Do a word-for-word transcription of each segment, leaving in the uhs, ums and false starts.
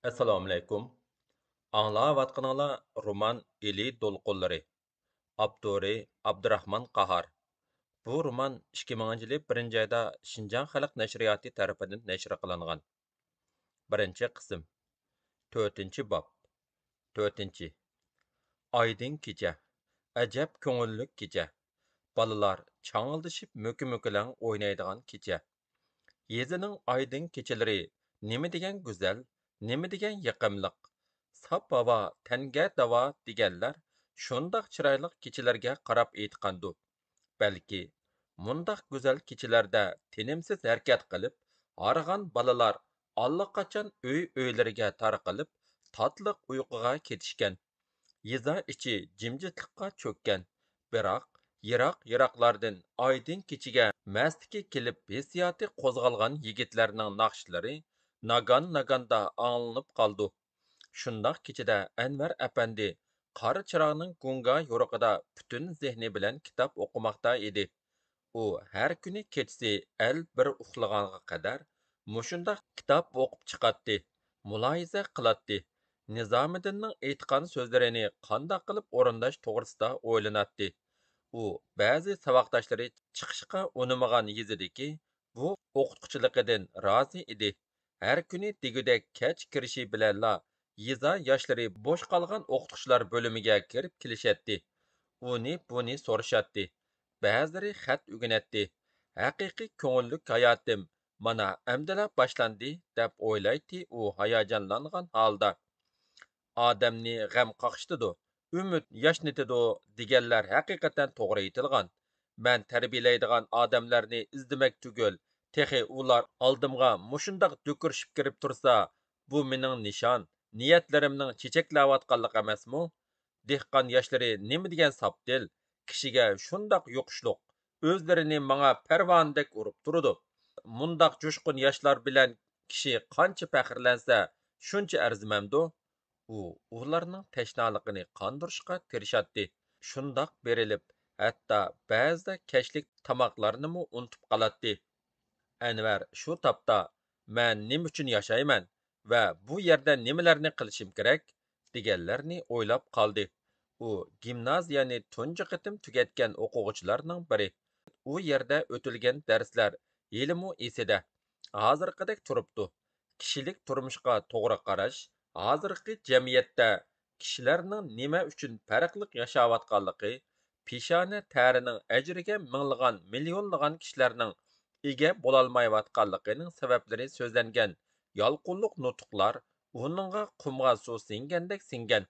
ئەسسالامۇئەلەيكۇم. ئاڭلاۋاتقىنىڭلار رومان ئىلى دولقۇنلىرى. ئاپتورى ئابدۇراخمان قاھار. بۇ رومان ئىككى مىڭىنچى يىلى بىرىنچى ئايدا شىنجاڭ خەلق نەشرىياتى تەرىپىدىن نەشر قىلىنغان. بىرىنچى قىسىم. تۆتىنچى باب. تۆتىنچى. ئايدىڭ كېچە. ئەجەب كۆڭۈللۈك كېچە. بالىلار چاڭىلدىشىپ مۆكە-مۆكىلەڭ ئوينايدىغان كېچە. يېزىنىڭ ئايدىڭ كېچىلىرى نېمە دېگەن گۈزەل، نېمە دېگەن يېقىملىق. ساپ ھاۋا تەنگە داۋا دېگەنلەر شۇنداق چىرايلىق كېچىلەرگە قاراپ ئېيتقاندۇ. بەلكى مۇنداق گۈزەل كېچىلەردە تىنىمسىز ھەرىكەت قىلىپ، ھارغان بالىلار ئاللىقاچان ئۆي-ئۆيلىرىگە تارقىلىپ، تاتلىق ئۇيقۇغا كېتىشكەن. يېزا ئىچى جىمجىتلىققا چۆككەن. بىراق، يىراق-يىراقلاردىن ئايدىڭ كېچىگە مەستىكى كېلىپ ھېسسىياتى قوزغالغان يىگىتلەرنىڭ ناخشىلىرى ناگان-ناگاندا ئاڭلىنىپ قالىدۇ. شۇنداق كېچىدە ئەنۋەر ئەپەندى قارا چىراغنىڭ گۇڭگا يورۇقىدا پۈتۈن زېھنى بىلەن كىتاب ئوقۇماقتا ئىدى. ئۇ ھەر كۈنى كېچىسى ئەل بىر ئۇخلىغانغا قەدەر مۇشۇنداق كىتاب ئوقۇپ چىقاتتى، مۇلاھىزە قىلاتتى. نىزامىدىننىڭ ئېيتقان سۆزلىرىنى قانداق قىلىپ ئورۇنداش توغرىسىدا ئويلىناتتى. ئۇ بەزى ساۋاقداشلىرى چىقىشقا ئۇنىمىغان يېزىدىكى بۇ ئوقۇتقۇچىلىقىدىن رازى ئىدى. ھەر كۈنى دېگۈدەك كەچ كىرىشى بىلەنلا يېزا ياشلىرى بوش قالغان ئوقۇتقۇچىلار بۆلۈمىگە كىرىپ كېلىشەتتى. ئۇنى-بۇنى سورىشاتتى. بەزىلىرى خەت ئۆگىنەتتى. ھەقىقىي كۆڭۈللۈك ھاياتىم مانا ئەمدىلا باشلاندى، دەپ ئويلايتتى ئۇ ھاياجانلانغان ھالدا. ئادەمنى غەم قاقشىتىدۇ، ئۈمىد ياشنىتىدۇ دېگەنلەر ھەقىقەتەن توغرا ئېيتىلغان. مەن تەربىيەلەيدىغان ئادەملەرنى ئىزدىمەك تۈگۈل، تېخى ئۇلار ئالدىمغا مۇشۇنداق دۈكۈرۈشۈپ كىرىپ تۇرسا، بۇ مېنىڭ نىشان، نىيەتلىرىمنىڭ چېچەكلەۋاتقانلىقى ئەمەسمۇ؟ دېھقان ياشلىرى نېمە دېگەن ساپ دىل، كىشىگە شۇنداق يۇقۇشلۇق، ئۆزلىرىنى ماڭا پەرۋانىدەك ئۇرۇپ تۇرىدۇ. مۇنداق جۇشقۇن ياشلار بىلەن كىشى قانچە پەخىرلەنسە، شۇنچە ئەرزىمەمدۇ؟ ئۇ ئۇلارنىڭ تەشنالىقىنى قاندۇرۇشقا تىرىشاتتى. شۇنداق بېرىلىپ، ھەتتا بەزىدە كەچلىك تاماقلارنىمۇ ئۇنتۇپ قالاتتى. ئەنۋەر شۇ تاپتا، «مەن نېمە ئۈچۈن ياشايمەن ۋە بۇ يەردە نېمىلەرنى قىلىشىم كېرەك؟» دېگەنلەرنى ئويلاپ قالدى. ئۇ گىمنازىيەنى تۇنجى قېتىم تۈگەتكەن ئوقۇغۇچىلارنىڭ بىرى. ئۇ يەردە ئۆتۈلگەن دەرسلەر ھېلىمۇ ئېسىدە. ھازىرقىدەك تۇرۇپتۇ. كىشىلىك تۇرمۇشقا توغرا قاراش، ھازىرقى جەمئىيەتتە كىشىلەرنىڭ نېمە ئۈچۈن پەرقلىق ياشاۋاتقانلىقى، پېشانە تەرىنىڭ ئەجرىگە مىڭلىغان، مىليونلىغان كىشىلەرنىڭ ئىگە بولالمايۋاتقانلىقىنىڭ سەۋەبلىرى سۆزلەنگەن يالقۇنلۇق نۇتۇقلار ئۇنىڭغا قۇمغا سۇ سىڭگەندەك سىڭگەن.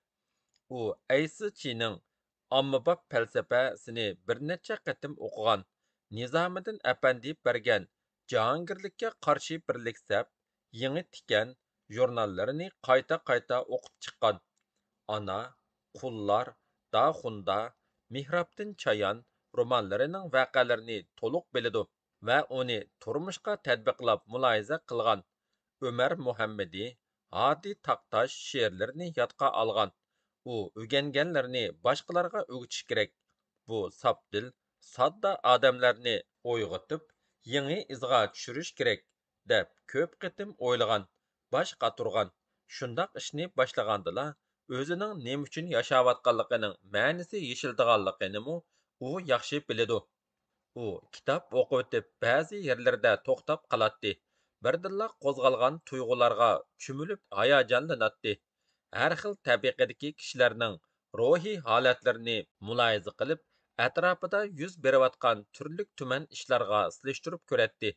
ئۇ ئەيسىچىنىڭ ئاممىباب پەلسەپىسىنى بىر نەچچە قېتىم ئوقۇغان. نىزامىدىن ئەپەندى بەرگەن جاھانگىرلىككە قارشى بىرلىك سەپ، يېڭى تىكەن ژۇرناللىرىنى قايتا-قايتا ئوقۇپ چىققان. ئانا، قۇللار، داخۇندا، مېھرابتىن چايان رومانلىرىنىڭ ۋەقەلىرىنى تولۇق بىلىدۇ ۋە ئۇنى تۇرمۇشقا تەتبىقلاپ مۇلاھىزە قىلغان. ئۆمەر مۇھەممىدى، ھادى تاقتاش شېئىرلىرىنى يادقا ئالغان. ئۇ ئۆگەنگەنلىرىنى باشقىلارغا ئۆگىتىش كېرەك. بۇ ساپ دىل، ساددا ئادەملەرنى ئويغىتىپ، يېڭى ئىزغا چۈشۈرۈش كېرەك، دەپ كۆپ قېتىم ئويلىغان، باش قاتۇرغان. شۇنداق ئىشنى باشلىغاندىلا، ئۆزىنىڭ نېمە ئۈچۈن ياشاۋاتقانلىقىنىڭ مەنىسى يېشىلىدىغانلىقىنىمۇ ئۇ ياخشى بىلىدۇ. ئۇ كىتاب ئوقۇۋېتىپ، بەزى يەرلىرىدە توختاپ قالاتتى. بىردىنلا قوزغالغان تۇيغۇلارغا چۆمۈلۈپ ھاياجانلىناتتى. ھەر خىل تەبىقىدىكى كىشىلەرنىڭ روھىي ھالەتلىرىنى مۇلاھىزە قىلىپ، ئەتراپىدا يۈز بېرىۋاتقان تۈرلۈك-تۈمەن ئىشلارغا سېلىشتۇرۇپ كۆرەتتى.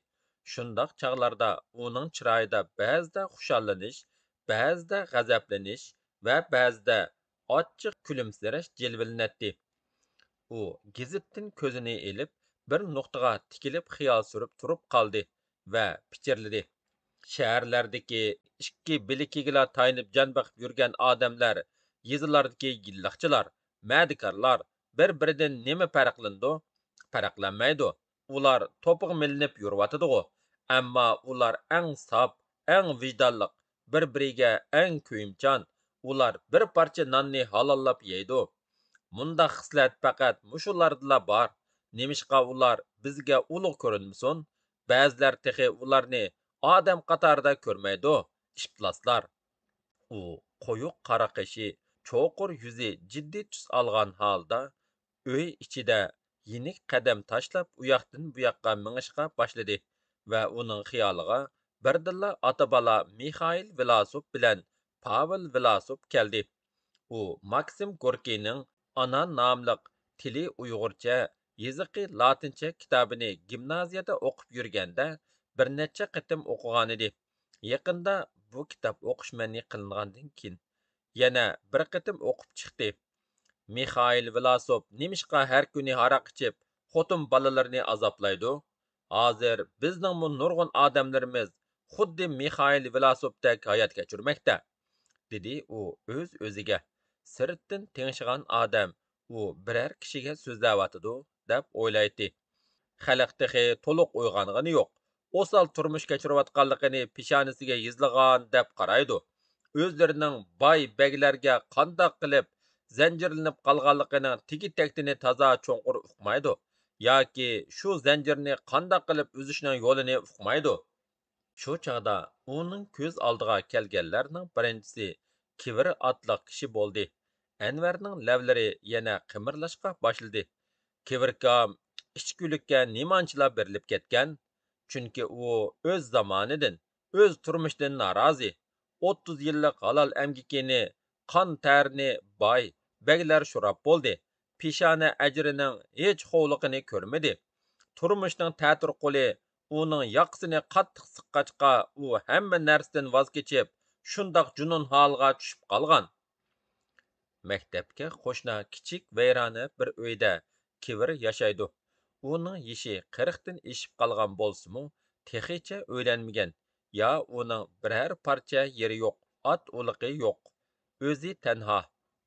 شۇنداق چاغلاردا ئۇنىڭ چىرايىدا بەزىدە خۇشاللىنىش، بەزىدە غەزەپلىنىش ۋە بەزىدە ئاچچىق كۈلۈمسىرەش جىلۋىلىنەتتى. ئۇ گېزىتتىن كۆزىنى ئېلىپ، بىر نۇقتىغا تىكىلىپ خىيال سۈرۈپ تۇرۇپ قالدى ۋە پىچىرلىدى: «شەھەرلەردىكى ئىككى بىلىكىگىلا تايىنىپ جان بېقىپ يۈرگەن ئادەملەر، يېزىلاردىكى يىللىقچىلار، مەدىكارلار بىر-بىرىدىن نېمە پەرقلىنىدۇ؟ پەرقلەنمەيدۇ. ئۇلار توپىغا مىلىنىپ يۈرۈۋاتىدىغۇ. ئەمما ئۇلار ئەڭ ساپ، ئەڭ ۋىجدانلىق، بىر-بىرىگە ئەڭ كۆيۈمچان. ئۇلار بىر پارچە ناننى ھالاللاپ يەيدۇ. مۇنداق خىسلەت پەقەت مۇشۇلاردىلا بار. نېمىشقا ئۇلار بىزگە ئۇلۇغ كۆرۈنمىسۇن؟ بەزىلەر تېخى ئۇلارنى ئادەم قاتارىدا كۆرمەيدۇ. ئىپلاسلار.» ئۇ قويۇق قارا قېشى، چوقۇر يۈزى جىددىي تۈس ئالغان ھالدا ئۆي ئىچىدە يېنىك قەدەم تاشلاپ ئۇياقتىن بۇياققا مېڭىشقا باشلىدى ۋە ئۇنىڭ خىيالىغا بىردىنلا ئاتا-بالا مىخائىل ۋىلاسوف بىلەن پاۋېل ۋىلاسوف كەلدى. ئۇ ماكسىم گوركىينىڭ ئانا ناملىق تىلى ئۇيغۇرچە، يېزىقى لاتىنچە كىتابىنى گىمنازىيەدە ئوقۇپ يۈرگەندە بىر نەچچە قېتىم ئوقۇغانىدى. يېقىندا بۇ كىتاب ئوقۇش مەنئى قىلىنغاندىن كېيىن يەنە بىر قېتىم ئوقۇپ چىقتى. مىخائىل ۋىلاسوف نېمىشقا ھەر كۈنى ھاراق ئىچىپ، خوتۇن بالىلىرىنى ئازابلايدۇ؟ ھازىر بىزنىڭمۇ نۇرغۇن ئادەملىرىمىز خۇددى مىخائىل ۋىلاسوفتەك ھايات كەچۈرمەكتە، دېدى ئۇ ئۆز-ئۆزىگە. سىرتتىن تىڭشىغان ئادەم ئۇ بىرەر كىشىگە سۆزلەۋاتىدۇ، دەپ ئويلايتتى. خەلق تېخى تولۇق ئويغانغىنى يوق. ئوسال تۇرمۇش كەچۈرۈۋاتقانلىقىنى پېشانىسىگە يېزىلغان دەپ قارايدۇ. ئۆزلىرىنىڭ باي بەگلەرگە قانداق قىلىپ زەنجىرلىنىپ قالغانلىقىنىڭ تېگى-تەكتىنى تازا چوڭقۇر ئۇقمايدۇ ياكى شۇ زەنجىرنى قانداق قىلىپ ئۈزۈشنىڭ يولىنى ئۇقمايدۇ. شۇ چاغدا ئۇنىڭ كۆز ئالدىغا كەلگەنلەرنىڭ بىرىنچىسى كىۋىر ئاتلىق كىشى بولدى. ئەنۋەرنىڭ لەۋلىرى يەنە قىمىرلاشقا باشلىدى. كىۋىركام ئىچكۈلۈككە نېمانچىلا بېرىلىپ كەتكەن؟ چۈنكى ئۇ ئۆز زامانىدىن، ئۆز تۇرمۇشىدىن نارازى. ئوتتۇز يىللىق ھالال ئەمگىكىنى، قان تەرىنى باي بەگلەر شوراپ بولدى. پېشانە ئەجرىنىڭ ھېچ خوۋلۇقىنى كۆرمىدى. تۇرمۇشنىڭ تەتۈر قولى ئۇنىڭ ياقىسىنى قاتتىق سىققاچقا، ئۇ ھەممە نەرسىدىن ۋاز كېچىپ، شۇنداق جۇنۇن ھالىغا چۈشۈپ قالغان. مەكتەپكە قوشنا كىچىك ۋەيرانە بىر ئۆيدە كىۋىر ياشايدۇ. ئۇنىڭ يېشى قىرىقتىن ئېشىپ قالغان بولسىمۇ، تېخىچە ئۆيلەنمىگەن، يا ئۇنىڭ بىرەر پارچە يېرى يوق، ئات-ئۇلىقى يوق. ئۆزى تەنھا،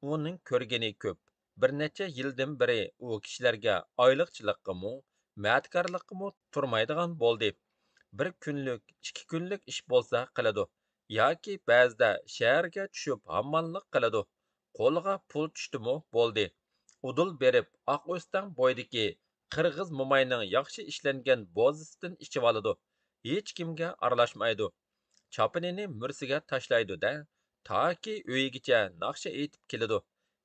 ئۇنىڭ كۆرگىنى كۆپ. بىر نەچچە يىلدىن بېرى ئۇ كىشىلەرگە ئايلىقچىلىققىمۇ، مەدىكارلىققىمۇ تۇرمايدىغان بولدى. بىر كۈنلۈك، ئىككى كۈنلۈك ئىش بولسا قىلىدۇ ياكى بەزىدە شەھەرگە چۈشۈپ ھامماللىق قىلىدۇ. قولىغا پۇل چۈشتىمۇ بولدى. ئۇدۇل بېرىپ ئاق ئۆستەڭ بويىدىكى قىرغىز موماينىڭ ياخشى ئىشلەنگەن بوزىسىدىن ئىچىۋالىدۇ. ھېچكىمگە ئارىلاشمايدۇ. چاپىنىنى مۈرىسىگە تاشلايدۇ-دە، تاكى ئۆيىگىچە ناخشا ئېيتىپ كېلىدۇ.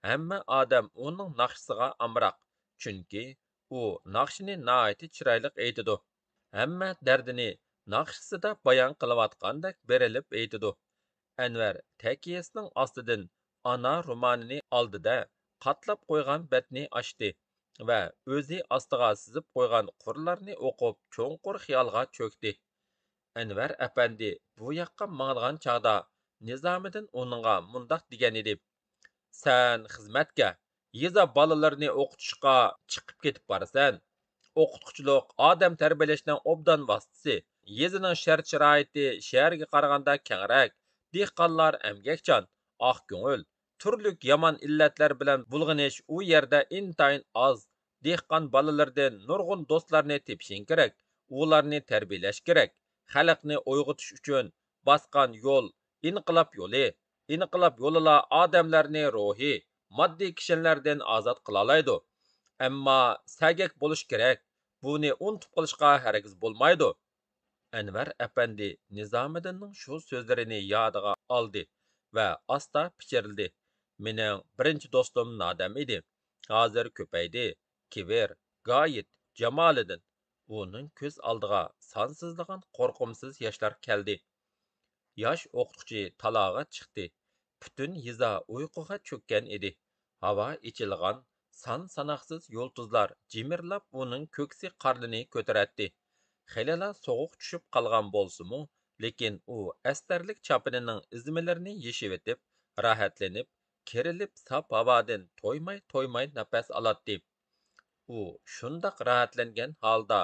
ھەممە ئادەم ئۇنىڭ ناخشىسىغا ئامراق، چۈنكى ئۇ ناخشىنى ناھايىتى چىرايلىق ئېيتىدۇ. ھەممە دەردىنى ناخشىسىدا بايان قىلىۋاتقاندەك بېرىلىپ ئېيتىدۇ. ئەنۋەر تەكىيەسىنىڭ ئاستىدىن ئانا رومانىنى ئالدى-دە، قاتلاپ قويغان بەتنى ئاچتى ۋە ئۆزى ئاستىغا سىزىپ قويغان قۇرلارنى ئوقۇپ، چوڭقۇر خىيالغا چۆكتى. ئەنۋەر ئەپەندى بۇ ياققا ماڭىدىغان چاغدا، نىزامىدىن ئۇنىڭغا مۇنداق دېگەنىدى: سەن خىزمەتكە، يېزا بالىلىرىنى ئوقۇتۇشقا چىقىپ كېتىپ بارىسەن. ئوقۇتقۇچىلىق ئادەم تەربىيەلەشنىڭ ئوبدان ۋاسىتىسى. يېزىنىڭ شەرت-شارائىتى شەھەرگە قارىغاندا كەڭرەك، دېھقانلار ئەمگەكچان، ئاق كۆڭۈل. تۈرلۈك يامان ئىللەتلەر بىلەن بۇلغىنىش ئۇ يەردە ئىنتايىن ئاز. دېھقان بالىلىرىدىن نۇرغۇن دوستلارنى تېپىشىڭ كېرەك، ئۇلارنى تەربىيەلەش كېرەك. خەلقنى ئويغىتىش ئۈچۈن باسقان يول ئىنقىلاب يولى. ئىنقىلاب يولىلا ئادەملەرنى روھىي، ماددىي كىشەنلەردىن ئازاد قىلالايدۇ. ئەمما سەگەك بولۇش كېرەك، بۇنى ئۇنتۇپ قېلىشقا ھەرگىز بولمايدۇ. ئەنۋەر ئەپەندى نىزامىدىننىڭ شۇ سۆزلىرىنى يادىغا ئالدى ۋە ئاستا پىچىرلىدى: مېنىڭ بىرىنچى دوستۇم نادەم ئىدى. ھازىر كۆپەيدى. كىۋىر، گايىت، جامالىدىن. ئۇنىڭ كۆز ئالدىغا سانسىزلىغان قورقۇمسىز ياشلار كەلدى. ياش ئوقۇتقۇچى تالاغا چىقتى. پۈتۈن يېزا ئۇيقۇغا چۆككەن ئىدى. ھاۋا ئېچىلغان، سان-ساناقسىز يۇلتۇزلار جىمىرلاپ ئۇنىڭ كۆكسى قارنىنى كۆتۈرەتتى. خېلىلا سوغۇق چۈشۈپ قالغان بولسىمۇ، لېكىن ئۇ ئەستەرلىك چاپىنىنىڭ ئىزمىلىرىنى يېشىۋېتىپ، راھەتلىنىپ، كىرىلىپ ساپ ھاۋادىن تويماي-تويماي نەپەس ئالاتتى. ئۇ شۇنداق راھەتلەنگەن ھالدا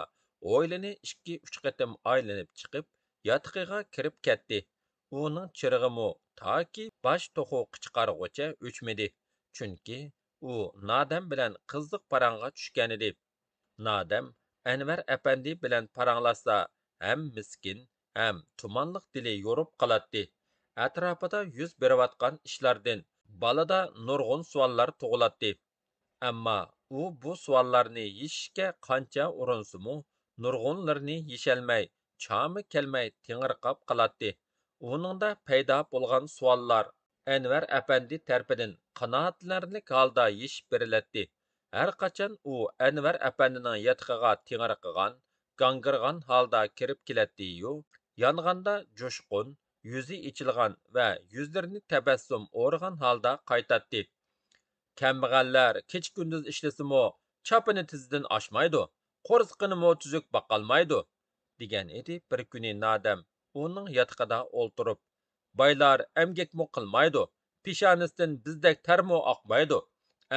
ھويلىنى ئىككى-ئۈچ قېتىم ئايلىنىپ چىقىپ، ياتىقىغا كىرىپ كەتتى. ئۇنىڭ چىرىغىمۇ تاكى باش توخۇ قىچقارغۇچە ئۆچمىدى، چۈنكى ئۇ نادەم بىلەن قىزىق پاراڭغا چۈشكەنىدى. نادەم ئەنۋەر ئەپەندى بىلەن پاراڭلاشسا، ھەم مىسكىن، ھەم تۇمانلىق دىلى يورۇپ قالاتتى. ئەتراپىدا يۈز بېرىۋاتقان ئىشلاردىن بالىدا نۇرغۇن سوئاللار تۇغۇلاتتى. ئەمما ئۇ بۇ سوئاللارنى يېشىشكە قانچە ئۇرۇنسىمۇ، نۇرغۇنلىرىنى يېشەلمەي، چامى كەلمەي تېڭىرقاپ قالاتتى. ئۇنىڭدا پەيدا بولغان سوئاللار ئەنۋەر ئەپەندى تەرىپىدىن قانائەتلىنەرلىك ھالدا يېشىپ بېرىلەتتى. ھەرقاچان ئۇ ئەنۋەر ئەپەندىنىڭ ياتىقىغا تېڭىرقىغان، گاڭگىرىغان ھالدا كىرىپ كېلەتتى-يۇ، يانغاندا جۇشقۇن، يۈزى ئېچىلغان ۋە يۈزلىرىنى تەبەسسۇم ئورىغان ھالدا قايتاتتى. «كەمبەغەللەر كېچە-كۈندۈز ئىشلىسىمۇ، چاپىنى تىزىدىن ئاشمايدۇ، قورسىقىنىمۇ تۈزۈك باقالمايدۇ» دېگەن ئىدى بىر كۈنى نادەم ئۇنىڭ ياتىقىدا ئولتۇرۇپ. «بايلار ئەمگەكمۇ قىلمايدۇ، پېشانىسىدىن بىزدەك تەرمۇ ئاقمايدۇ.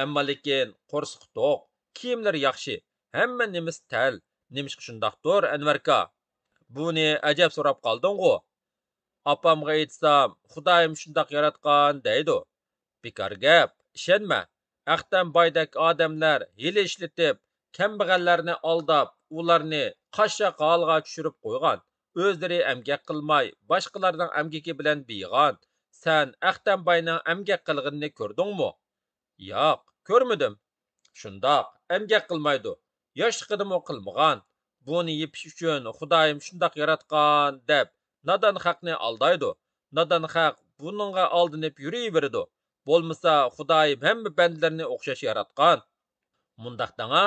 ئەمما لېكىن قورسىقى توق، كىيىملىرى ياخشى، ھەممە نېمىسى تەل. نېمىشقا شۇنداقتۇر، ئەنۋەركا؟» «بۇنى ئەجەب سوراپ قالدىڭغۇ؟» «ئاپامغا ئېيتسام، خۇدايىم شۇنداق ياراتقان دەيدۇ.» «بىكار گەپ، ئىشەنمە. ئەختەم بايدەك ئادەملەر ھىيلە ئىشلىتىپ، كەمبەغەللەرنى ئالداپ، ئۇلارنى قاششاق ھالغا چۈشۈرۈپ قويغان. ئۆزلىرى ئەمگەك قىلماي، باشقىلارنىڭ ئەمگىكى بىلەن بېيىغان. سەن ئەختەم باينىڭ ئەمگەك قىلغىنىنى كۆردۈڭمۇ؟» «ياق، كۆرمىدىم.» «شۇنداق، ئەمگەك قىلمايدۇ. ياشلىقىدىمۇ قىلمىغان. بۇنى يېپىش ئۈچۈن خۇدايىم شۇنداق ياراتقان دەپ، نادان خەقنى ئالدايدۇ. نادان خەق بۇنىڭغا ئالدىنىپ يۈرۈۋېرىدۇ. بولمىسا، خۇدايىم ھەممە بەندىلىرىنى ئوخشاش ياراتقان.» «مۇنداق دەڭا.»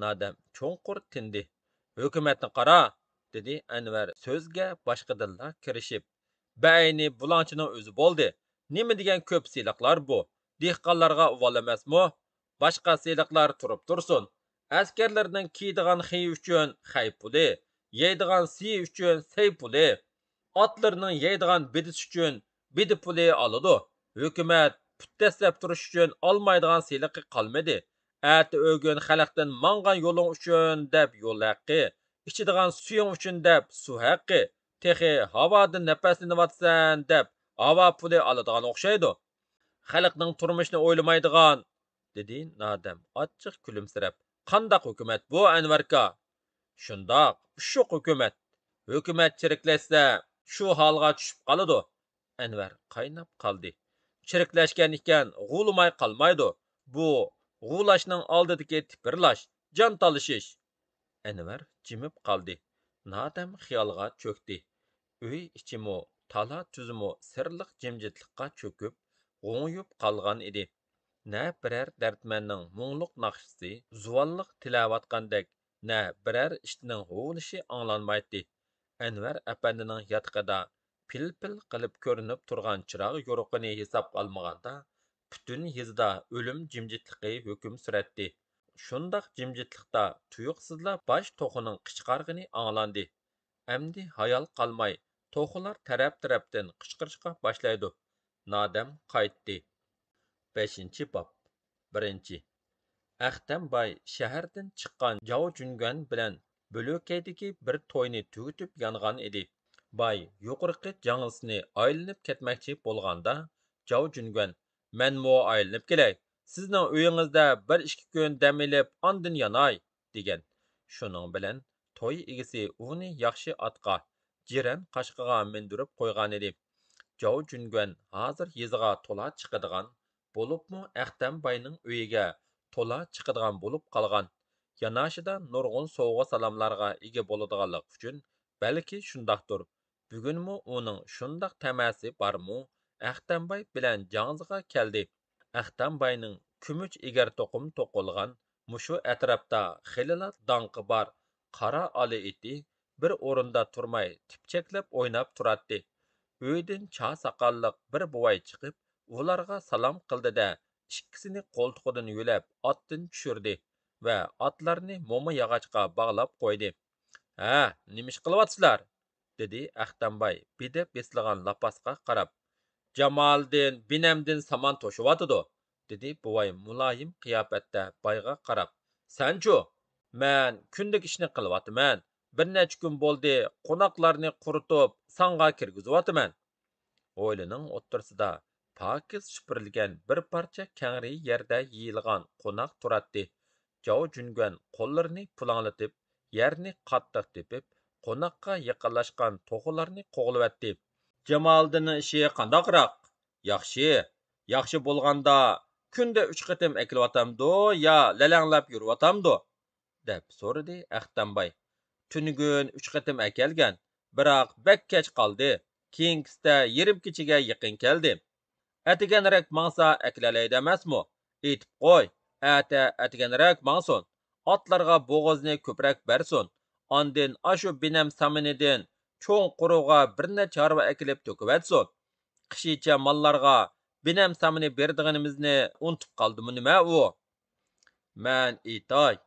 نادەم چوڭقۇر تىندى. «ھۆكۈمەتنى قارا.» دېدى ئەنۋەر سۆزگە باشقىدىنلا كىرىشىپ. «بەئەينى بۇلاڭچىنىڭ ئۆزى بولدى. نېمە دېگەن كۆپ سېلىقلار بۇ. دېھقانلارغا ئۇۋال ئەمەسمۇ؟ باشقا سېلىقلار تۇرۇپ تۇرسۇن. ئەسكەرلىرىنىڭ كىيىدىغان خېيى ئۈچۈن خەي پۇلى، يەيدىغان سېيى ئۈچۈن سەي پۇلى، ئاتلىرىنىڭ يەيدىغان بىدىسى ئۈچۈن بىدە پۇلى ئالىدۇ. ھۆكۈمەت پۇت دەسسەپ تۇرۇش ئۈچۈن ئالمايدىغان سېلىقى قالمىدى. ئەتە ئۆگۈن خەلقتىن ماڭغان يولۇڭ ئۈچۈن دەپ يول ھەققى، ئىچىدىغان سۈيۈڭ ئۈچۈن دەپ سۇ ھەققى، تېخى ھاۋادا نەپەسلىنىۋاتىسەن دەپ ھاۋا پۇلى ئالىدىغان ئوخشايدۇ. خەلقنىڭ تۇرمۇشىنى ئويلىمايدىغان.» دېدى نادەم ئاچچىق كۈلۈمسىرەپ. «قانداق ھۆكۈمەت بۇ، ئەنۋەركا؟» «شۇنداق، ئۇششۇق ھۆكۈمەت. ھۆكۈمەت چىرىكلەشسە، شۇ ھالغا چۈشۈپ قالىدۇ.» ئەنۋەر قايناپ قالدى. «چىرىكلەشكەن ئىكەن، غۇلىماي قالمايدۇ. بۇ غۇلاشنىڭ ئالدىدىكى تىپىرلاش، جان تالىشىش.» ئەنۋەر جىمىپ قالدى. نادەم خىيالغا چۆكتى. ئۆي ئىچىمۇ، تالا-تۈزىمۇ سىرلىق جىمجىتلىققا چۆكۈپ، غوڭىيىپ قالغان ئىدى. نە بىرەر دەردمەننىڭ مۇڭلۇق ناخشىسى، زۇۋانلىق تىلەۋاتقاندەك، نە بىرەر ئىتنىڭ ھۇۋلىشى ئاڭلانمايتتى. ئەنۋەر ئەپەندىنىڭ ياتىقىدا پىل-پىل قىلىپ كۆرۈنۈپ تۇرغان چىراغ يورۇقىنى ھېسابقا ئالمىغاندا، پۈتۈن يېزىدا ئۆلۈم جىمجىتلىقى ھۆكۈم سۈرەتتى. شۇنداق جىمجىتلىقتا تۇيۇقسىزلا باش توخۇنىڭ قىچقارغىنى ئاڭلاندى. ئەمدى ھايال قالماي، توخۇلار تەرەپ-تەرەپتىن قىچقىرىشقا باشلايدۇ. نادەم قايتتى. بەشىنچى باب. بىرىنچى. ئەختەم باي شەھەردىن چىققان جاۋ جۈنگۈەن بىلەن بۆلۆكەيدىكى بىر توينى تۈگىتىپ يانغان ئىدى. باي يۇقىرىقى جاڭزىسىنى ئايلىنىپ كەتمەكچى بولغاندا، جاۋ جۈنگۈەن، «مەنمۇ ئايلىنىپ كېلەي، سىزنىڭ ئۆيىڭىزدە بىر ئىككى كۈن دەم ئېلىپ، ئاندىن ياناي» دېگەن. شۇنىڭ بىلەن توي ئىگىسى ئۇنى ياخشى ئاتقا، جىرەن قاشقىغا مىندۈرۈپ قويغانىدى. جاۋ جۈنگۈەن ھازىر يېزىغا تولا چىقىدىغان، بولۇپمۇ ئەختەم باينىڭ ئۆيىگە تولا چىقىدىغان بولۇپ قالغان. ياناشىدا نۇرغۇن سوۋغا-سالاملارغا ئىگە بولىدىغانلىقى ئۈچۈن، بەلكى شۇنداقتۇر، بۈگۈنمۇ ئۇنىڭ شۇنداق تەمەسى بارمۇ، ئەختەم باي بىلەن جاڭزىغا كەلدى. ئەختەم باينىڭ كۈمۈش ئېگەر توقۇم توقۇلغان مۇشۇ ئەتراپتا خېلىلا داڭقى بار قارا ئالا ئېتى بىر ئورۇندا تۇرماي تىپچەكلەپ ئويناپ تۇراتتى. ئۆيدىن چا ساقاللىق بىر بوۋاي چىقىپ، ئۇلارغا سالام قىلدى-دە، ئىككىسىنى قولتۇقىدىن يۆلەپ ئاتتىن چۈشۈردى ۋە ئاتلارنى موما ياغاچقا باغلاپ قويدى. «ھە، نېمە ئىش قىلىۋاتىسىلەر؟» دېدى ئەختەم باي بېدە بېسىلغان لاپاسقا قاراپ. «جامالىدىن بىنەمدىن سامان توشۇۋاتىدۇ»، دېدى بوۋاي مۇلايىم قىياپەتتە بايغا قاراپ. «سەنچۇ؟» «مەن كۈندىلىك ئىشنى قىلىۋاتىمەن. بىر نەچچە كۈن بولدى، قوناقلارنى قۇرۇتۇپ، ساڭغا كىرگۈزۈۋاتىمەن.» ھويلىنىڭ ئوتتۇرىسىدا پاكىز سۈپۈرۈلگەن بىر پارچە كەڭرى يەردە يېيىلغان قوناق تۇراتتى. جاۋ جۈنگۈەن قوللىرىنى پۇلاڭلىتىپ، يەرنى قاتتىق تېپىپ، قوناققا يېقىنلاشقان توخۇلارنى قوغلىۋەتتى. «جامالىدىننىڭ ئىشى قانداقراق؟ ياخشى؟ ياخشى بولغاندا، كۈندە ئۈچ قېتىم ئەكېلىۋاتامدۇ يا لەلەڭلەپ يۈرۈۋاتامدۇ؟» دەپ سورىدى ئەختەم باي. «تۈنۈگۈن ئۈچ قېتىم ئەكەلگەن، بىراق بەك كەچ قالدى. كېيىنكىسىدە يېرىم كېچىگە يېقىن كەلدى.» ئەتىگەنرەك ماڭسا ئەكېلەلەيدۇ ئەمەسمۇ؟ ئېيتىپ قوي، ئەتە ئەتىگەنرەك ماڭسۇن. ئاتلارغا بوغازنى كۆپرەك بەرسۇن. ئاندىن ئاشۇ بىنەم سامىنىدىن چوڭ قورۇغا بىر نەچچە ھارۋا ئەكېلىپ تۆكۈۋەتسۇن. قىشىچە ماللارغا بىنەم سامىنى بېرىدىغىنىمىزنى ئۇنتۇپ قالدىمۇ نېمە ئۇ؟ مەن ئېيتاي.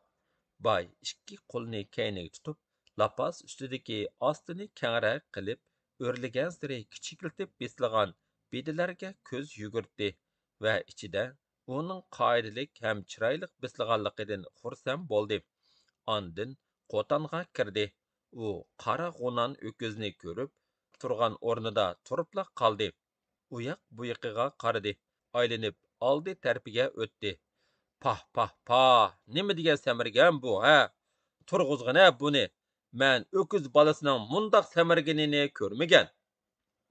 باي ئىككى قولىنى كەينىگە تۇتۇپ، لاپاس ئۈستىدىكى ئاستىنى كەڭرەك قىلىپ، ئۆرلىگەنسېرى كىچىكلىتىپ بېسىلغان بېدىلەرگە كۆز يۈگۈرتتى ۋە ئىچىدە ئۇنىڭ قائىدىلىك ھەم چىرايلىق بېسىلغانلىقىدىن خۇرسەن بولدى. ئاندىن قوتانغا كىردى. ئۇ قارا غۇنان ئۆكۈزنى كۆرۈپ، تۇرغان ئورنىدا تۇرۇپلا قالدى. ئۇياق بۇيىقىغا قارىدى. ئايلىنىپ ئالدى تەرىپىگە ئۆتتى. پاھ، پاھ، پاھ! نېمە دېگەن سەمرىگەن بۇ، ھە؟ تۇرغۇزغىنە بۇنى! مەن ئۆكۈز بالىسىنىڭ مۇنداق سەمرىگىنىنى كۆرمىگەن.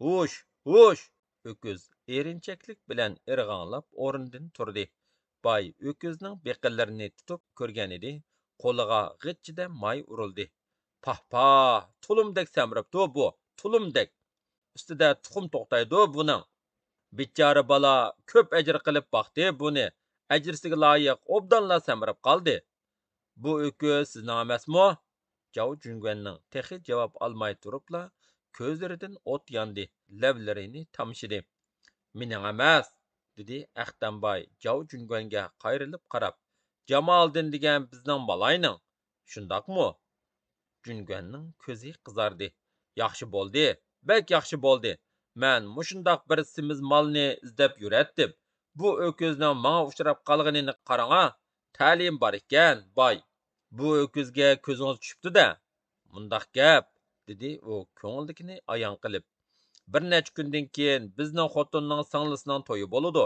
ھۇش، ھۇش! ئۆكۈز ئېرىنچەكلىك بىلەن ئىرغاڭلاپ ئورنىدىن تۇردى. باي ئۆكۈزنىڭ بېقىنلىرىنى تۇتۇپ كۆرگەنىدى، قولىغا غىچچىدە ماي ئۇرۇلدى. پاھ، پاھ! تۇلۇمدەك سەمرەپتۇ بۇ، تۇلۇمدەك! ئۈستىدە تۇخۇم توختايدۇ بۇنىڭ. بىچارە بالا كۆپ ئەجىر قىلىپ باقتى بۇنى، ئەجرىسىگە لايىق ئوبدانلا سەمرەپ قالدى. بۇ ئۆكۈز سىزنىڭ ئەمەسمۇ؟ جاۋ جۈنگۈەننىڭ تېخى جاۋاب ئالماي تۇرۇپلا كۆزلىرىدىن ئوت ياندى، لەۋلىرىنى تامشىدى. مېنىڭ ئەمەس، دېدى ئەختەمباي جاۋ جۈنگۈەنگە قايرىلىپ قاراپ. جامالىدىن دېگەن بىزنىڭ مالاينىڭ. شۇنداقمۇ؟ جۈنگۈەننىڭ كۆزى قىزاردى. ياخشى بولدى، بەك ياخشى بولدى. مەن مۇشۇنداق بىر سېمىز مالنى ئىزدەپ يۈرەتتىم. بۇ ئۆكۈزنىڭ ماڭا ئۇچراپ قالغىنىنى قاراڭا، تەلىيىم بار ئىكەن، باي. بۇ ئۆكۈزگە كۆزىڭىز چۈشۈپتۇ-دە. مۇنداق گەپ، دېدى ئۇ كۆڭلىدىكىنى ئايان قىلىپ. بىر نەچچە كۈندىن كېيىن بىزنىڭ خوتۇننىڭ سىڭلىسىنىڭ تويى بولىدۇ.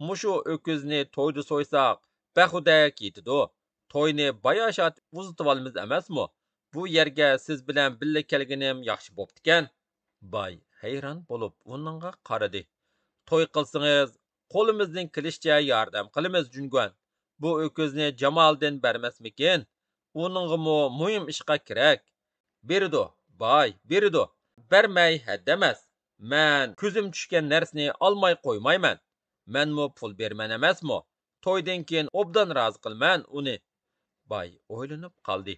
مۇشۇ ئۆكۈزنى تويدا سويساق، بەخۇدەك يېتىدۇ. توينى باياشات ئۇزىتىۋالىمىز ئەمەسمۇ؟ بۇ يەرگە سىز بىلەن بىللە كەلگىنىم ياخشى بوپتىكەن. باي ھەيران بولۇپ ئۇنىڭغا قارىدى. توي قىلسىڭىز، قولىمىزدىن كېلىشىچە ياردەم قىلىمىز، جۈنگۈەن. بۇ ئۆكۈزنى جامالىدىن بەرمەسمىكىن؟ ئۇنىڭغىمۇ مۇھىم ئىشقا كېرەك. بېرىدۇ، باي، بېرىدۇ. بەرمەي ھەددى ئەمەس. مەن كۆزۈم چۈشكەن نەرسىنى ئالماي قويمايمەن. مەنمۇ پۇل بېرىمەن ئەمەسمۇ؟ تويدىن كېيىن ئوبدان رازى قىلىمەن ئۇنى. باي ئويلىنىپ قالدى.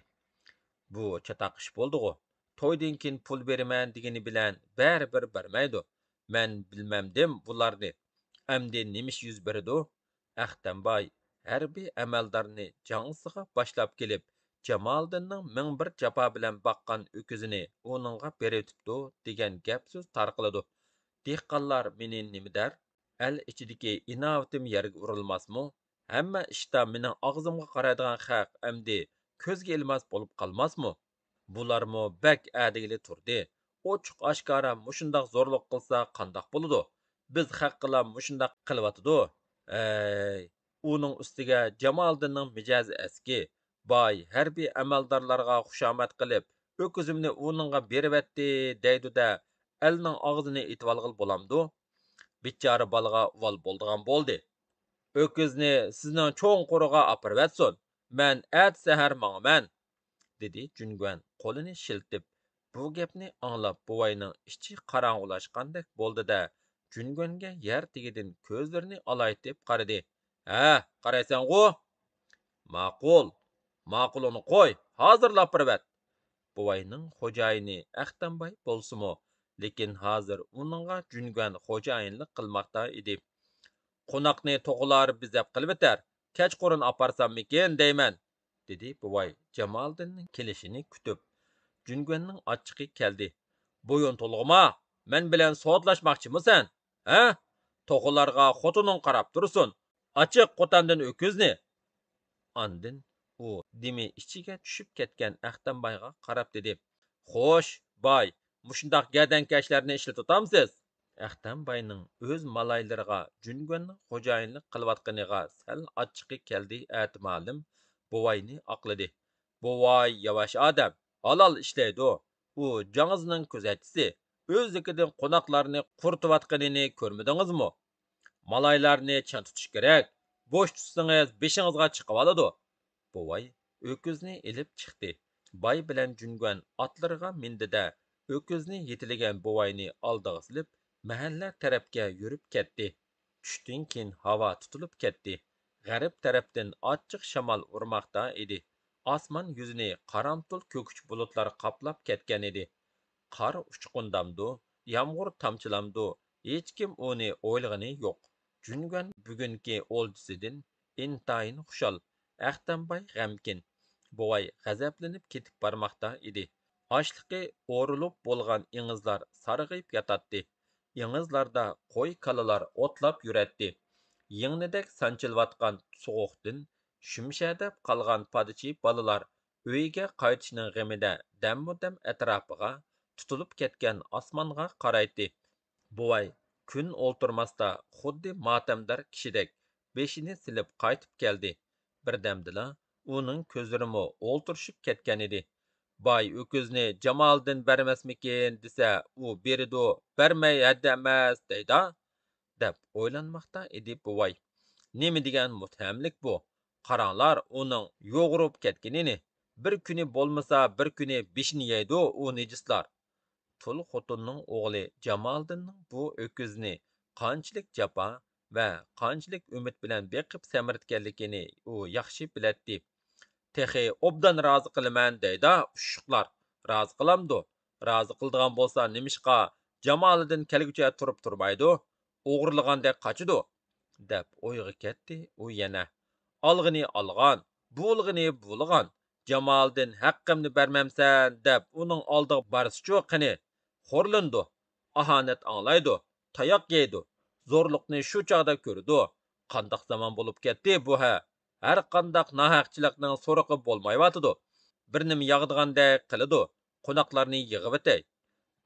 بۇ چاتاق ئىش بولدىغۇ. تويدىن كېيىن پۇل بېرىمەن دېگىنى بىلەن بەرىبىر بەرمەيدۇ. مەن بىلمەمدىم بۇلارنى. ئەمدى نېمە ئىش يۈز بېرىدۇ؟ ئەختەمباي ھەربىي ئەمەلدارنى جاڭسىغا باشلاپ كېلىپ، جامالىدىننىڭ مىڭ بىر جاپا بىلەن باققان ئۆكۈزىنى ئۇنىڭغا بېرىۋېتىپتۇ دېگەن گەپ سۆز تارقىلىدۇ. دېھقانلار مېنى نېمە دەر؟ ئەل ئىچىدىكى ئىناۋىتىم يەرگە ئۇرۇلماسمۇ؟ ھەممە ئىشتا مېنىڭ ئاغزىمغا قارايدىغان خەق ئەمدى كۆزگە ئىلماس بولۇپ قالماسمۇ؟ بۇلارمۇ بەك ئەدىگىلى تۇردى. ئوچۇق ئاشكارا مۇشۇنداق زورلۇق قىلسا قانداق بولىدۇ؟ بىز خەققىلا مۇشۇنداق قىلىۋاتىدۇ. ھەي، ئۇنىڭ ئۈستىگە جامالىدىننىڭ مىجەزى ئەسكى. باي ھەربىي ئەمەلدارلارغا خۇشامەت قىلىپ، ئۆكۈزۈمنى ئۇنىڭغا بېرىۋەتتى دەيدۇ-دە، ئەلنىڭ ئاغزىنى ئېتىۋالغىلى بولامدۇ؟ بىچارە بالىغا ئۇۋال بولىدىغان بولدى. ئۆكۈزنى سىزنىڭ چوڭ قورۇغا ئاپىرىۋەتسۇن، مەن ئەتە سەھەر ماڭىمەن، دېدى جۈنگۈەن قولىنى شىلتىپ. بۇ گەپنى ئاڭلاپ بوۋاينىڭ ئىچى قاراڭغۇلاشقاندەك بولدى-دە، جۈنگۈەنگە يەر تېگىدىن كۆزلىرىنى ئالايتىپ قارىدى. ھە، قارايسەنغۇ؟ ماقۇل، ماقۇل، ئۇنى قوي، ھازىرلا ئاپىرىۋەت. بوۋاينىڭ خوجايىنى ئەختەمباي بولسىمۇ، لېكىن ھازىر ئۇنىڭغا جۈنگۈەن خوجايىنلىق قىلماقتا ئىدى. قوناقنى توخۇلار بېزەپ قىلىۋېتەر، كەچقۇرۇن ئاپارساممىكىن دەيمەن، دېدى بوۋاي جامالىدىننىڭ كېلىشىنى كۈتۈپ. جۈنگۈەننىڭ ئاچچىقى كەلدى. بويۇن تولغىما، مەن بىلەن سودىلاشماقچىمۇ سەن؟ ھە؟ توخۇلارغا خوتۇنۇڭ قاراپ تۇرسۇن. ئاچىق قوتاندىن ئۆكۈزنى! ئاندىن ئۇ دېمى ئىچىگە چۈشۈپ كەتكەن ئەختەمبايغا قاراپ دېدى، خوش، باي، مۇشۇنداق گەدەنكەشلەرنى ئىشلىتىۋاتامسىز؟ ئەختەمباينىڭ ئۆز مالايلىرىغا جۈنگۈەننىڭ خوجايىنلىق قىلىۋاتقىنىغا سەل ئاچچىقى كەلدى ئەتىمالىم، بوۋاينى ئاقلىدى. بوۋاي ياۋاش ئادەم، ھالال ئىشلەيدۇ. ئۇ جاڭزىنىڭ كۆزەتچىسى، ئۆزلۈكىدىن قوناقلارنى قۇرۇتۇۋاتقىنىنى كۆرمىدىڭىزمۇ؟ مالايلارنى چىڭ تۇتۇش كېرەك. بوش تۇتسىڭىز بېشىڭىزغا چىقىۋالىدۇ. بوۋاي ئۆكۈزنى ئېلىپ چىقتى. باي بىلەن جۈنگۈەن ئاتلىرىغا مىندى-دە، ئۆكۈزنى يېتىلىگەن بوۋاينى ئالدىغا سېلىپ، مەھەللە تەرەپكە يۈرۈپ كەتتى. چۈشتىن كېيىن ھاۋا تۇتۇلۇپ كەتتى. غەرب تەرەپتىن ئاچچىق شامال ئۇرماقتا ئىدى. ئاسمان يۈزىنى قارامتۇل كۆكۈچ بۇلۇتلار قاپلاپ كەتكەن ئىدى. قار ئۇچقۇندامدۇ، يامغۇر تامچىلامدۇ، ھېچكىم ئۇنى ئويلىغىنى يوق. جۈنگۈەن بۈگۈنكى ئولجىسىدىن ئىنتايىن خۇشال. ئەختەمباي غەمكىن. بوۋاي غەزەپلىنىپ كېتىپ بارماقتا ئىدى. ئاشلىقى ئورۇلۇپ بولغان ئېڭىزلار سارغىيىپ ياتاتتى. ئېڭىزلاردا قوي-كالىلار ئوتلاپ يۈرەتتى. يىڭنىدەك سانچىلىۋاتقان سوغۇقتىن شۈمشەدەپ قالغان پادىچى بالىلار ئۆيىگە قايتىشنىڭ غېمىدە دەممۇدەم ئەتراپىغا تۇتۇلۇپ كەتكەن ئاسمانغا قارايتتى. بوۋاي كۈن ئولتۇرماستا خۇددى ماتەمدار كىشىدەك بېشىنى سېلىپ قايتىپ كەلدى. بىردەمدىلا ئۇنىڭ كۆزلىرىمۇ ئولتۇرۇشۇپ كەتكەنىدى. باي ئۆكۈزنى جامالىدىن بەرمەسمىكىن دېسە، ئۇ بېرىدۇ، بەرمەي ھەددى ئەمەس دەيدۇ، دەپ ئويلانماقتا ئىدى بوۋاي. نېمە دېگەن مۇتتەھەملىك بۇ! قاراڭلار ئۇنىڭ يۇغۇرۇپ كەتكىنىنى! بىر كۈنى بولمىسا بىر كۈنى بېشىنى يەيدۇ ئۇ نىجىسلار. تۇل خوتۇننىڭ ئوغلى جامالىدىننىڭ بۇ ئۆكۈزنى قانچىلىك جاپا ۋە قانچىلىك ئۈمىد بىلەن بېقىپ سەمرىتكەنلىكىنى ئۇ ياخشى بىلەتتى. تېخى ئوبدان رازى قىلىمەن دەيدۇ ئۇششۇقلار. رازى قىلامدۇ؟ رازى قىلىدىغان بولسا نېمىشقا جامالىدىن كەلگۈچە تۇرۇپ تۇرمايدۇ؟ ئوغرىلىغاندەك قاچىدۇ، دەپ ئويغا كەتتى ئۇ يەنە. ئالغىنى ئالغان، بۇلىغىنى بۇلىغان. جامالىدىن ھەققىمنى بەرمەمسەن دەپ ئۇنىڭ ئالدىغا بارسىچۇ قېنى؟ خورلىنىدۇ، ئاھانەت ئاڭلايدۇ، تاياق يەيدۇ، زورلۇقنى شۇ چاغدا كۆرىدۇ. قانداق زامان بولۇپ كەتتى بۇ ھە؟ ھەرقانداق ناھەقچىلىكنىڭ سورىقى بولمايۋاتىدۇ. بىر نېمە ياغىدىغاندەك قىلىدۇ. قوناقلارنى يىغىۋېتەي.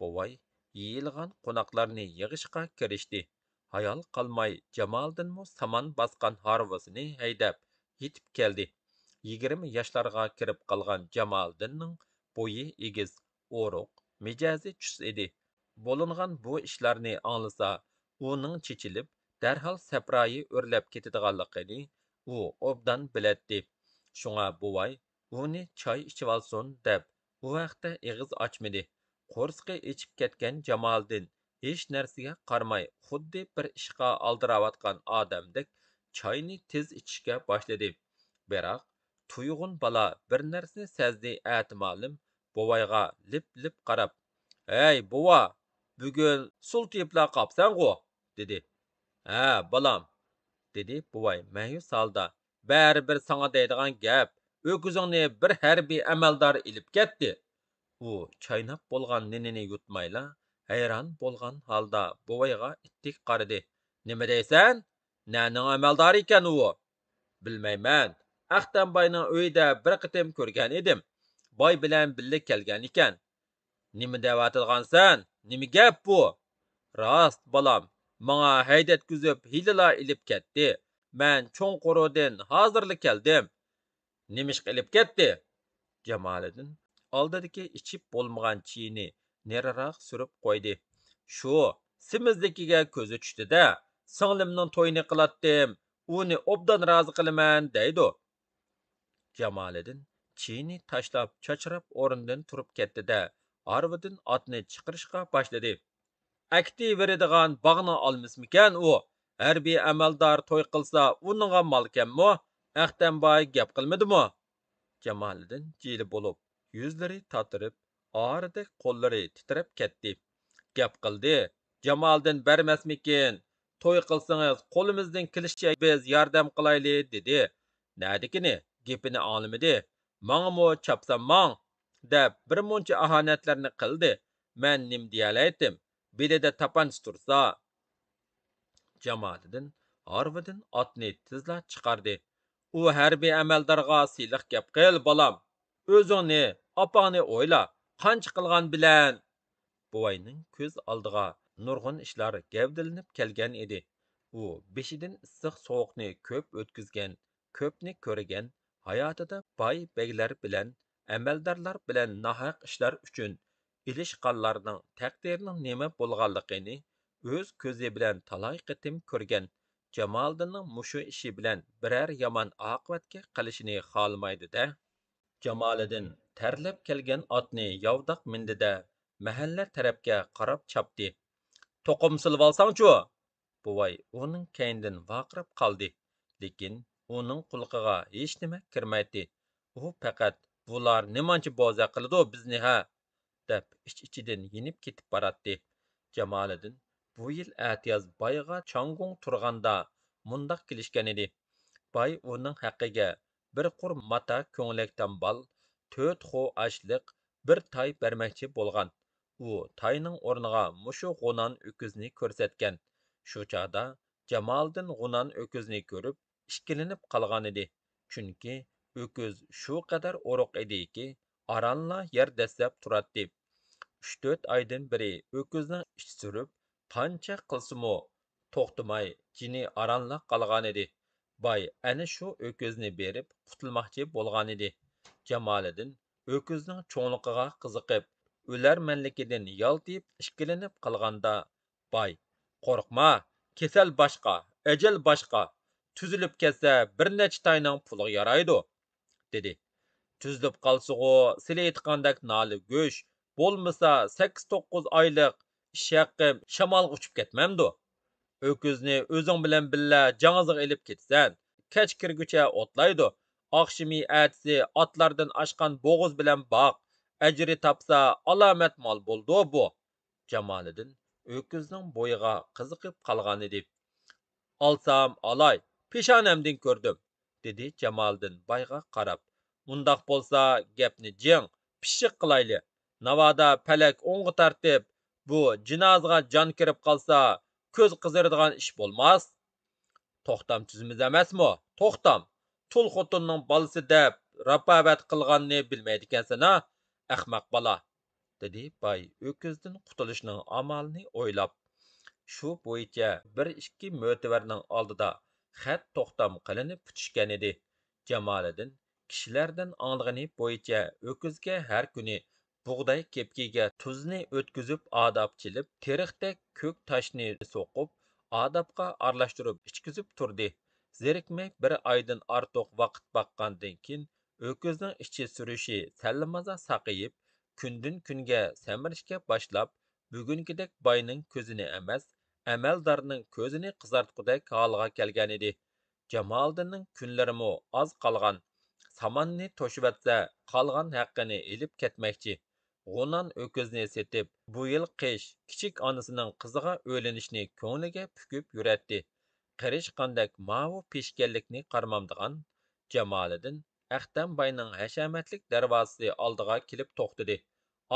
بوۋاي يېيىلغان قوناقلارنى يىغىشقا كىرىشتى. ھايال قالماي جامالىدىنمۇ سامان باسقان ھارۋىسىنى ھەيدەپ يېتىپ كەلدى. يىگىرمە ياشلارغا كىرىپ قالغان جامالىدىننىڭ بويى ئېگىز، ئورۇق، مىجەزى چۈس ئىدى. بولۇنغان بۇ ئىشلارنى ئاڭلىسا، ئۇنىڭ چېچىلىپ، دەرھال سەپرايى ئۆرلەپ كېتىدىغانلىقىنى ئۇ ئوبدان بىلەتتى. شۇڭا بوۋاي ئۇنى چاي ئىچىۋالسۇن دەپ، ئۇ ھەقتە ئېغىز ئاچمىدى. قورسىقى ئېچىپ كەتكەن جامالىدىن ھېچ نەرسىگە قارىماي، خۇددى بىر ئىشقا ئالدىراۋاتقان ئادەمدەك چاينى تېز ئىچىشكە باشلىدى. بىراق، تۇيغۇن بالا بىر نەرسىنى سەزدى ئەتىمالىم بوۋايغا لىپ-لىپ قاراپ، «ھەي، بوۋا، بۈگۈن سۇلتىيىپلا قاپسەنغۇ؟» دېدى. «ھە، بالام.» دېدى بوۋاي مەيۈس ھالدا. «بەرىبىر ساڭا دەيدىغان گەپ، ئۆكۈزۈڭنى بىر ھەربىي ئەمەلدار ئېلىپ كەتتى.» ئۇ چايناپ بولغان نېنىنى يۇتمايلا، ھەيران بولغان ھالدا بوۋايغا ئىتتىك قارىدى. «نېمە دەيسەن؟ نەنىڭ ئەمەلدارى ئىكەن ئۇ؟» «بىلمەيمەن. ئەختەم باينىڭ ئۆيىدە بىر قېتىم كۆرگەن ئىدىم. باي بىلەن بىللە كەلگەن ئىكەن.» «نېمە دەۋاتىدىغانسەن؟ نېمە گەپ بۇ؟» «راست، بالام. ماڭا ھەيدەتكۈزۈپ ھېلىلا ئېلىپ كەتتى. مەن چوڭ قورۇدىن ھازىرلا كەلدىم.» «نېمىشقا ئېلىپ كەتتى؟» جامالىدىن ئالدىدىكى ئىچىپ بولمىغان چېيىنى نېرىراق سۈرۈپ قويدى. «شۇ سېمىزلىكىگە كۆزى چۈشتى-دە، سىڭلىمنىڭ تويىنى قىلاتتىم، ئۇنى ئوبدان رازى قىلىمەن دەيدۇ.» جامالىدىن چېيىنى تاشلاپ، چاچراپ ئورنىدىن تۇرۇپ كەتتى-دە، ھارۋىدىن ئاتنى چىقىرىشقا باشلىدى. «ئەكېتىۋېرىدىغان باغنىڭ ئالمىسىمىكەن ئۇ؟ ھەربىي ئەمەلدار توي قىلسا، ئۇنىڭغا مالكەنمۇ؟ ئەختەمباي گەپ قىلمىدىمۇ؟» جامالىدىن جىلە بولۇپ، يۈزلىرى تاتىرىپ، ئارىدەك قوللىرى تىترەپ كەتتى. «گەپ قىلدى. جامالىدىن بەرمەسمىكىن؟ توي قىلسىڭىز، قولىمىزدىن كېلىشىچە بىز ياردەم قىلايلى، دېدى. نەدىكىنى، گېپىنى ئاڭلىمىدى. ماڭىمۇ چاپسان ماڭ، دەپ بىر مۇنچە ئاھانەتلەرنى قىلدى. مەن نېمە دېيەلەيتتىم؟ بېلىدە تاپانچا تۇرسا.» جامالىدىن ھارۋىدىن ئاتنى تېزلا چىقاردى. «ئۇ ھەربىي ئەمەلدارغا سىلىق گەپ قىل، بالام. ئۆزۈڭنى، ئاپاڭنى ئويلا، قانچە قىلغان بىلەن.» بوۋاينىڭ كۆز ئالدىغا نۇرغۇن ئىشلار گەۋدىلىنىپ كەلگەن ئىدى. ئۇ بېشىدىن ئىسسىق سوغۇقنى كۆپ ئۆتكۈزگەن، كۆپنى كۆرگەن، ھاياتىدا باي بەگلەر بىلەن، ئەمەلدارلار بىلەن ناھەق ئىشلار ئۈچۈن ئېلىشقانلارنىڭ تەقدىرىنىڭ نېمە بولغانلىقىنى ئۆز كۆزى بىلەن تالاي قېتىم كۆرگەن جامالىدىننىڭ مۇشۇ ئىشى بىلەن بىرەر يامان ئاقىۋەتكە قېلىشىنى خالىمايدۇ-دە. جامالىدىن تەرلەپ كەلگەن ئاتنى ياۋىداق مىندى-دە، مەھەللە تەرەپكە قاراپ چاپتى. «توقۇم سېلىۋالساڭچۇ؟» بوۋاي ئۇنىڭ كەينىدىن ۋارقىراپ قالدى. لېكىن ئۇنىڭ قۇلىقىغا ھېچنېمە كىرمەيتتى. ئۇ پەقەت، «بۇلار نېمانچە بوزەك قىلىدۇ بىزنى ھە؟» دەپ ئىچ-ئىچىدىن يېنىپ كېتىپ باراتتى. جامالىدىن بۇ يىل ئەتىياز بايغا چاڭگۇڭ تۇرغاندا مۇنداق كېلىشكەنىدى. باي ئۇنىڭ ھەققىگە بىر قۇر ماتا كۆڭلەك تامبال، تۆت خو ئاشلىق، بىر تاي بەرمەكچى بولغان. ئۇ تاينىڭ ئورنىغا مۇشۇ غۇنان ئۆكۈزنى كۆرسەتكەن. شۇ چاغدا جامالىدىن غۇنان ئۆكۈزنى كۆرۈپ ئىككىلىنىپ قالغانىدى. چۈنكى ئۆكۈز شۇ قەدەر ئورۇق ئىدىكى، ئارانلا يەر دەسسەپ تۇراتتى. ئۈچ-تۆت ئايدىن بېرى ئۆكۈزنىڭ ئىچى سۈرۈپ، قانچە قىلسىمۇ توختىماي، جېنى ئارانلا قالغانىدى. باي ئەنە شۇ ئۆكۈزنى بېرىپ قۇتۇلماقچى بولغانىدى. جامالىدىن ئۆكۈزنىڭ چوڭلۇقىغا قىزىقىپ، ئۆلەرمەنلىكىدىن يالتىيىپ ئىككىلىنىپ قالغاندا، باي، «قورقما، كېسەل باشقا، ئەجەل باشقا. تۈزۈلۈپ كەتسە بىر نەچچە تاينىڭ پۇلىغا يارايدۇ» دېدى. «تۈزۈلۈپ قالسىغۇ، سىلى ئېيتقاندەك نالە گۆش، بولمىسا سەككىز-توققۇز ئايلىق ئىش ھەققىم شامالغا ئۇچۇپ كەتمەمدۇ؟ ئۆكۈزنى ئۆزۈڭ بىلەن بىللە جاڭىزىغا ئېلىپ كېتىسەن، كەچ كىرگۈچە ئوتلايدۇ، ئاخشىمى ئەتىسى ئاتلاردىن ئاشقان بوغۇز بىلەن باق، ئەجرى تاپسا ئالامەت مال بولىدۇ بۇ.» جامالىدىن ئۆكۈزنىڭ بويىغا قىزىقىپ قالغانىدى. «ئالسام ئالاي، پېشانەمدىن كۆردۈم» دېدى جامالىدىن بايغا قاراپ. «ئۇنداق بولسا گەپنى جىڭ، پىششىق قىلايلى. ناۋادا پەلەك ئوڭغا تارتىپ، بۇ جىنازىغا جان كىرىپ قالسا، كۆز قىزىرىدىغان ئىش بولماس.» «توختام تۈزىمىز ئەمەسمۇ؟ توختام! تۇل خوتۇننىڭ بالىسى دەپ راپاۋەت قىلغاننى بىلمەيدىكەنسەن ھە، ئەخمەق بالا!» دېدى باي ئۆكۈزدىن قۇتۇلۇشنىڭ ئامالىنى ئويلاپ. شۇ بويىچە بىر ئىككى مۆتىۋەرنىڭ ئالدىدا خەت توختام قىلىنىپ پۈتۈشكەنىدى. جامالىدىن كىشىلەردىن ئاڭلىغىنى بويىچە ئۆكۈزگە ھەر كۈنى بۇغداي كەپكىگە تۇزنى ئۆتكۈزۈپ ئاداپ چېلىپ، تېرىقتەك كۆك تاشنى سوقۇپ، ئاداپقا ئارىلاشتۇرۇپ ئىچكۈزۈپ تۇردى. زېرىكمەي بىر ئايدىن ئارتۇق ۋاقىت باققاندىن كېيىن، ئۆكۈزنىڭ ئىچى سۈرۈشى سەللىمازا ساقىيىپ، كۈندىن-كۈنگە سەمرىشكە باشلاپ، بۈگۈنكىدەك باينىڭ كۆزىنى ئەمەس، ئەمەلدارنىڭ كۆزىنى قىزارتقۇدەك ھالغا كەلگەنىدى. جامالىدىننىڭ كۈنلىرىمۇ ئاز قالغان. ساماننى توشۇۋەتسە، قالغان ھەققىنى ئېلىپ كەتمەكچى. غۇنان ئۆكۈزنى سېتىپ، بۇ يىل قىش كىچىك ئانىسىنىڭ قىزىغا ئۆيلىنىشنى كۆڭلىگە پۈكۈپ يۈرەتتى. قېرىشقاندەك ماۋۇ پېشكەللىكنى قارىمامدىغان جامالىدىن ئەختەم باينىڭ ھەشەمەتلىك دەرۋازىسى ئالدىغا كېلىپ توختىدى.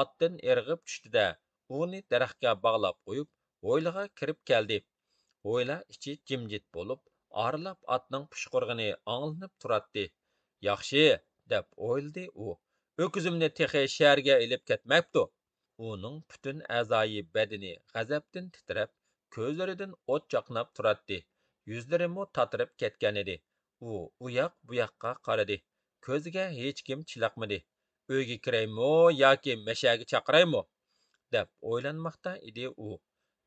ئاتتىن ئىرغىپ چۈشتى-دە، ئۇنى دەرەخكە باغلاپ قويۇپ، ھويلىغا كىرىپ كەلدى. ھويلا ئىچى جىمجىت بولۇپ، ئارىلاپ ئاتنىڭ پۇشقۇرغىنى ئاڭلىنىپ تۇراتتى. «ياخشى» دەپ ئويلىدى ئۇ، «ئۆكۈزۈمنى تېخى شەھەرگە ئېلىپ كەتمەپتۇ.» ئۇنىڭ پۈتۈن ئەزايى بەدىنى غەزەپتىن تىترەپ، كۆزلىرىدىن ئوت چاقناپ تۇراتتى. يۈزلىرىمۇ تاتىرىپ كەتكەنىدى. ئۇ ئۇياق-بۇياققا قارىدى. كۆزىگە ھېچكىم چېلىقمىدى. «ئۆيگە كىرەيمۇ ياكى مەشەگە چاقىرايمۇ؟» دەپ ئويلانماقتا ئىدى ئۇ.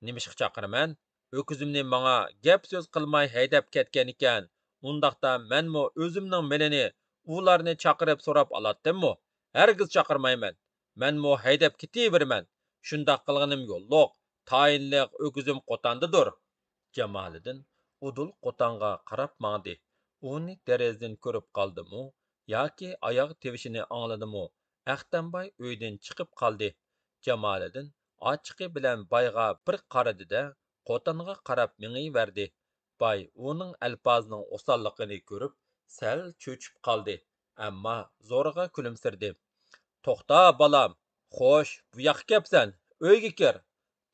«نېمىشقا چاقىرىمەن؟ ئۆكۈزۈمنى ماڭا گەپ-سۆز قىلماي ھەيدەپ كەتكەنىكەن، ئۇنداقتا مەنمۇ ئۆزۈمنىڭ مېلىنى ئۇلارنى چاقىرىپ سوراپ ئالاتتىممۇ؟ ھەرگىز چاقىرمايمەن. مەنمۇ ھەيدەپ كېتىۋېرىمەن. شۇنداق قىلغىنىم يوللۇق، تايىنلىق ئۆكۈزۈم قوتاندىدۇر.» جامالىدىن ئۇدۇل قوتانغا قاراپ ماڭدى. ئۇنى دېرىزىدىن كۆرۈپ قالدىمۇ ياكى ئاياغ تىۋىشىنى ئاڭلىدىمۇ، ئەختەمباي ئۆيدىن چىقىپ قالدى. جامالىدىن ئاچچىقى بىلەن بايغا بىر قارىدى-دە، قوتانغا قاراپ مېڭىۋەردى. باي ئۇنىڭ ئەلپازىنىڭ ئوساللىقىنى كۆرۈپ، سەل چۆچۈپ قالدى، ئەمما زورىغا كۈلۈمسىرىدى. «توختا، بالام، خوش، بۇ ياققا كەپسەن، ئۆيگە كىر!»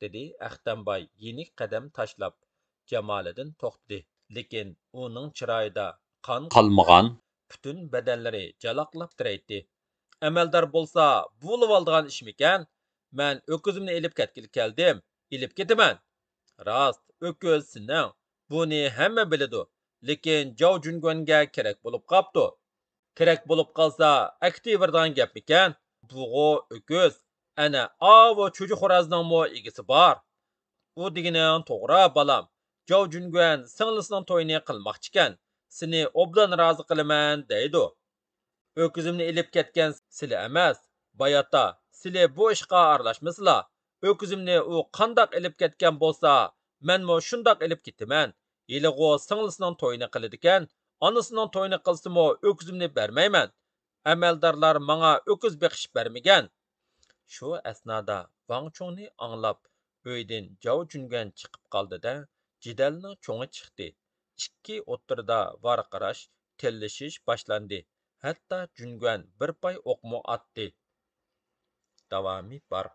دېدى ئەختەمباي يېنىك قەدەم تاشلاپ. جامالىدىن توختىدى، لېكىن ئۇنىڭ چىرايىدا قان قالمىغان، پۈتۈن بەدەنلىرى جالاقلاپ تىترەيتتى. «ئەمەلدار بولسا بولۇۋالىدىغان ئىشمىكەن؟ مەن ئۆكۈزۈمنى ئېلىپ كەتكىلى كەلدىم، ئېلىپ كېتىمەن.» «راست، ئۆكۈز سېنىڭ، بۇنى ھەممە بىلىدۇ، لېكىن جاۋ جۈنگۈەنگە كېرەك بولۇپ قاپتۇ.» «كېرەك بولۇپ قالسا ئەكېتىۋېرىدىغان گەپمىكەن؟ بۇغۇ ئۆكۈز، ئەنە ئاۋۇ چۈجە خورازنىڭمۇ ئىگىسى بار.» «ئۇ دېگىنىڭ توغرا، بالام. جاۋ جۈنگۈەن سىڭلىسىنىڭ تويىنى قىلماقچىكەن، سېنى ئوبدان رازى قىلىمەن دەيدۇ.» «ئۆكۈزۈمنى ئېلىپ كەتكەن سىلى ئەمەس، باي ئاتا، سىلى بۇ ئىشقا ئارىلاشمىسىلا. ئۆكۈزۈمنى ئۇ قانداق ئېلىپ كەتكەن بولسا، مەنمۇ شۇنداق ئېلىپ كېتىمەن. ھېلىغۇ سىڭلىسىنىڭ تويىنى قىلىدىكەن، ئانىسىنىڭ تويىنى قىلسىمۇ ئۆكۈزۈمنى بەرمەيمەن. ئەمەلدارلار ماڭا ئۆكۈز بېقىشىپ بەرمىگەن. شۇ ئەسنادا ۋاڭ چۇڭنى ئاڭلاپ، ئۆيدىن جاۋ جۈنگەن چىقىپ قالدى-دە، جېدەلنىڭ چوڭى چىقتى. ئىككى ئوتتۇرىدا ۋارقىراش، تىللىشىش باشلاندى. ھەتتا جۈنگەن بىر پاي ئوقمۇ ئاتتى. داۋامى بار.